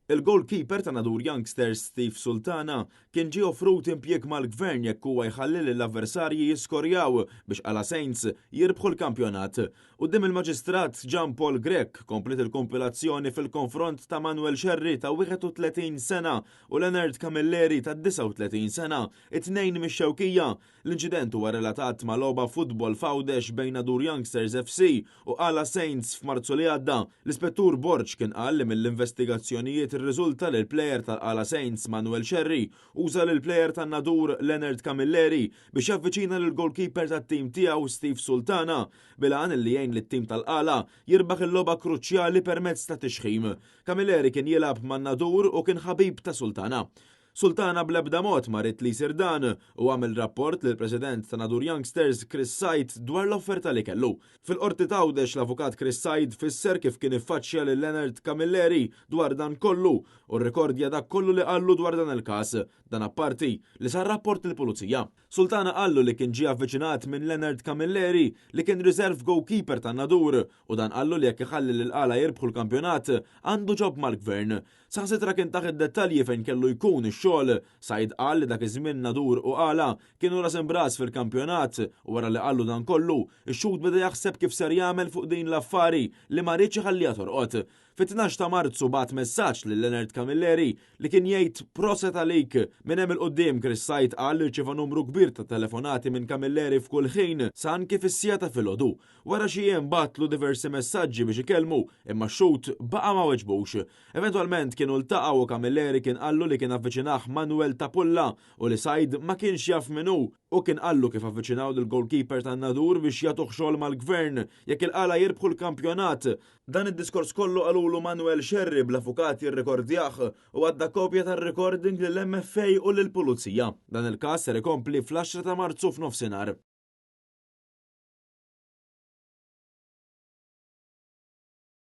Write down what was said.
Il-goalkeeper ta' Nadur Youngsters Steve Sultana kien ġie offrut impjieg mal-Gvern jekk huwa jħalli lill-avversarji jiskorjaw biex Qala Saints jirbħu l-kampjonat. Quddiem il-Maġistrat Jean Paul Grech kompliet il-kumpilazzjoni fil-konfront ta' Manuel Scerri ta' 31 sena u Leonard Camilleri ta' 39 sena, it-tnejn mix-Xewkija. L-inċident huwa relatat ma' logħba futbol f'Għawdex bejn Nadur Youngsters FC u Qala Saints f'Marzu li għadda. L-Ispettur Borg kien qal li mill-investigazzjonijiet irriżulta li l-plejer tal-Qala Saints Manuel Scerri uża lill-plejer tan-Nadur Leonard Camilleri biex javviċina lill-goalkeeper tat-tim tiegħu Steve Sultana bil-għan li jgħin lit-tim tal-Qala jirbaħ il-logħba kruċjali permezz ta' tixħim. Camilleri kien jilgħab man-Nadur u kien ħabib ta' Sultana. Sultana bl-ebda mod ma ried li jsir dan u għamel rapport lill-President ta' Nadur Youngsters Chris Said dwar l-offerta li kellu. Fil-Qorti t'Għawdex l-Avukat Chris Said fisser kif kien iffaċċja lil Leonard Camilleri dwar dan kollu u rrekordja dak kollu li qallu dwar dan il-każ. Dan apparti li sar rapport lill-Pulizija. Sultana qallu li kien ġie avviċinat minn Leonard Camilleri li kien reserve goalkeeper ta' Nadur u dan qallu li jekk iħalli lil Qala jirbħu l-kampjonat għandu job mal-Gvern. Saħansitra kien tah id-dettalji fejn kellu jkun ix-xogħol. Said qal li dak iż-żmien Nadur u Qala kienu ras imb'ras fil-kampjonat u wara li qallu dan kollu, ix-xhud beda jaħseb kif ser jagħmel fuq din l-affari li ma riedx iħalliha torqod. Fit-tnax ta' Marzu bagħat messaġġ lil Leonard Camilleri li kien jgħid proset għalik. Minn hemm 'il quddiem Chris Said qal li rċieva numru kbir ta' telefonati minn Camilleri f'kull ħin sa anki fis-siegħa ta' filgħodu. Wara xi jiem bagħatlu diversi messaġġi biex ikellmu, imma x-xhud baqa' ma weġbux. Eventwalment kienu ltaqgħu u Camilleri kien qallu li kien avviċinah Manuel Tapulla u li Said ma kienx jaf min hu. Hu kien qallu kif avviċinaw lill-goalkeeper tan-Nadur biex jagħtuh xogħol mal-Gvern jekk il-Qala jirbħu l-kampjonat. Dan id-diskors kollu qalulu Manuel Scerri bl-avukat jirrikordjah u għadda kopja tar-recording lill-MFA u lill-Pulizija. Dan il-każ ser ikompli fl-għaxra ta' Marzu f'nofsinhar.